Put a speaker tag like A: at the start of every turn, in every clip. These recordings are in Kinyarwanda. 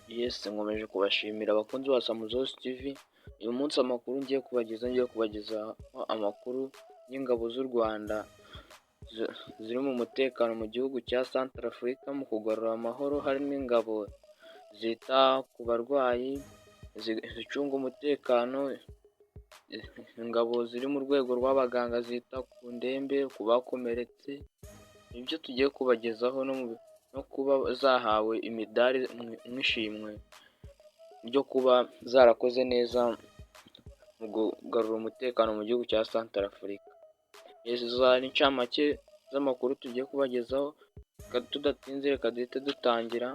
A: Yes, nkomeje kubashimira abakunzi ba Samuzosi TV. Uyu munsi amakuru ngiye kubagezaho amakuru y'ingabo z'u Rwanda ziri mu mutekano mu gihugu cya Centrafrique mu kugarura amahoro, harimo ingabo zita ku barwayi, zicunga umutekano, ingabo ziri mu rwego rw'abaganga zita ku ndembe, ku bakomeretse. Nibyo tugiye kubagezaho, no kuba zahawe imidari nk'ishimwe ryo kuba zarakoze neza mu kugarura umutekano mu gihugu cya Centrafrique. Izi zari incamake z'amakuru tugiye kubagezaho. Tudatinze, reka duhite dutangira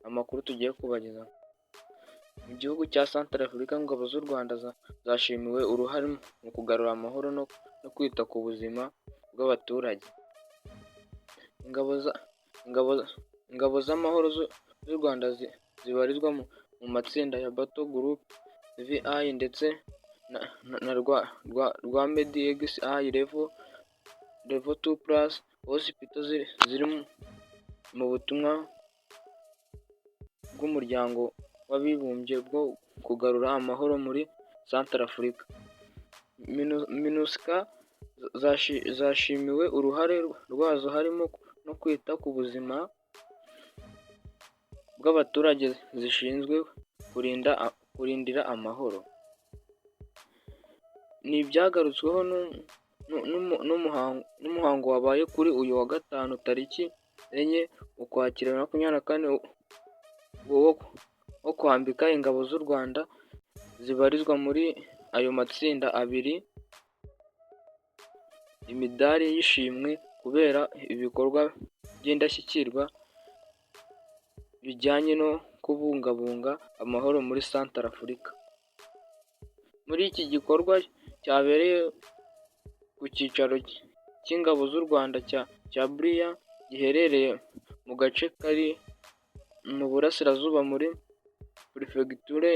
A: amakuru tugiye kubagezaho. Mu gihugu cya Centrafrique, ingabo z'u Rwanda zashimiwe uruhare mu kugarura amahoro no kwita ku buzima bw'abaturage. Ingabo z'amahoro z'u Rwanda zibarizwa mu matsinda ya Battle Group VI ndetse na Rwamedics Level 2+ Hospital ziri mu butumwa bw'Umuryango w'Abibumbye bwo kugarura amahoro muri Centrafrique, MINUSCA, zashimiwe uruhare rwazo harimo no kwita ku buzima bw'abaturage zishinzwe kurinda, kurindira amahoro. Ni ibyagarutsweho n'umuhango wabaye kuri uyu wa gatanu tariki 4 Ukwakira 2024 wo kwambika ingabo z'u Rwanda zibarizwa muri ayo matsinda abiri imidari y'ishimwe kubera ibikorwa by'indashyikirwa bijyanye no kubungabunga amahoro muri Centrafrique. Muri iki gikorwa cyabereye ku cyicaro cy'ingabo z'u Rwanda cya Bria, giherereye mu gace kari mu burasirazuba muri Perefegitura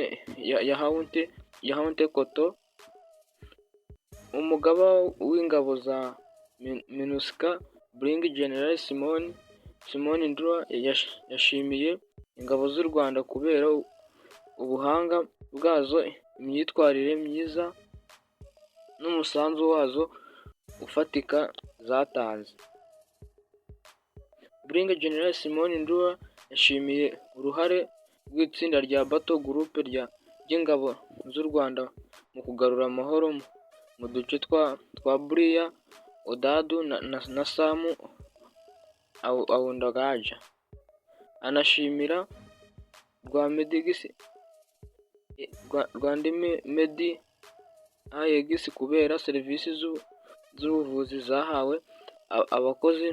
A: ya Haute Kotto, umugaba w'ingabo za MINUSCA, Brig General Simon Ndura, yashimiye ingabo z'u Rwanda kubera ubuhanga bwazo, imyitwarire myiza n'umusanzu wazo ufatika zatanze. Brig General Simon Ndura yashimiye uruhare rw'itsinda rya Battle Group ry'ingabo z'u Rwanda mu kugarura amahoro mu duce twa Bria, Odadu na Sam Ouandjaga, anashimira Rwandamedics kubera serivisi z'ubuvuzi zahawe abakozi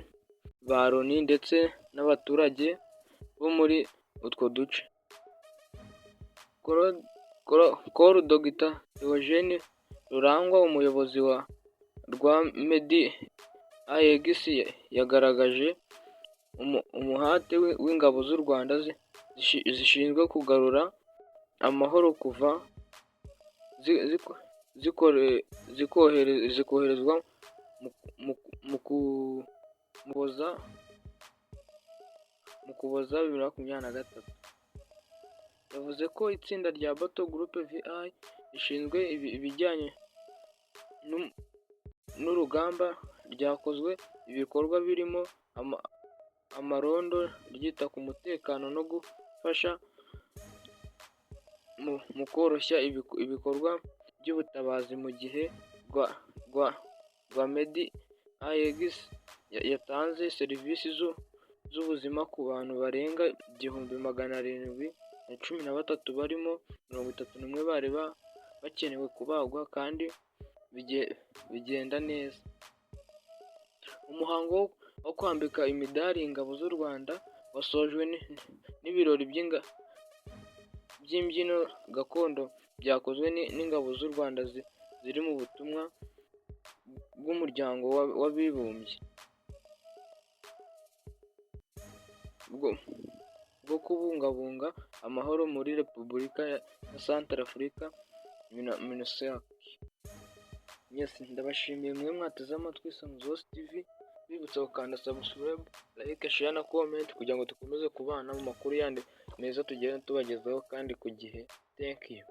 A: ba Loni ndetse n'abaturage bo muri utwo duce. Col Dr Theogene Rurangwa, umuyobozi wa Rwamedics, yagaragaje umuhate w'ingabo z'u Rwanda zishinzwe kugarura amahoro kuva zikoherezwa mu Kuboza 2023. Yavuze ko itsinda rya Battle Group VI rishinzwe ibijyanye n'urugamba ryakoze ibikorwa birimo amarondo, ryita ku mutekano no gufasha mu koroshya ibikorwa by'ubutabazi, mu gihe Rwamedics yatanze serivisi z'ubuzima ku bantu barenga 1713, barimo 31 bari bakenewe kubagwa kandi bigenda neza. Umuhango wo kwambika imidari ingabo z'u Rwanda wasojwe n'ibirori by'imbyino gakondo byakozwe n'ingabo z'u Rwanda ziri mu butumwa bw'Umuryango w'Abibumbye bwo kubungabunga amahoro muri Repubulika ya Centrafrique, MINUSCA. Yes, ndabashimiye mwe mwateze amatwi Samuzosi TV, bibutsa gukanda subscribe, like, share na comment kugira ngo dukomeze kubana mu makuru yandi. meza tugenda tubagezaho kandi ku gihe. Thank you.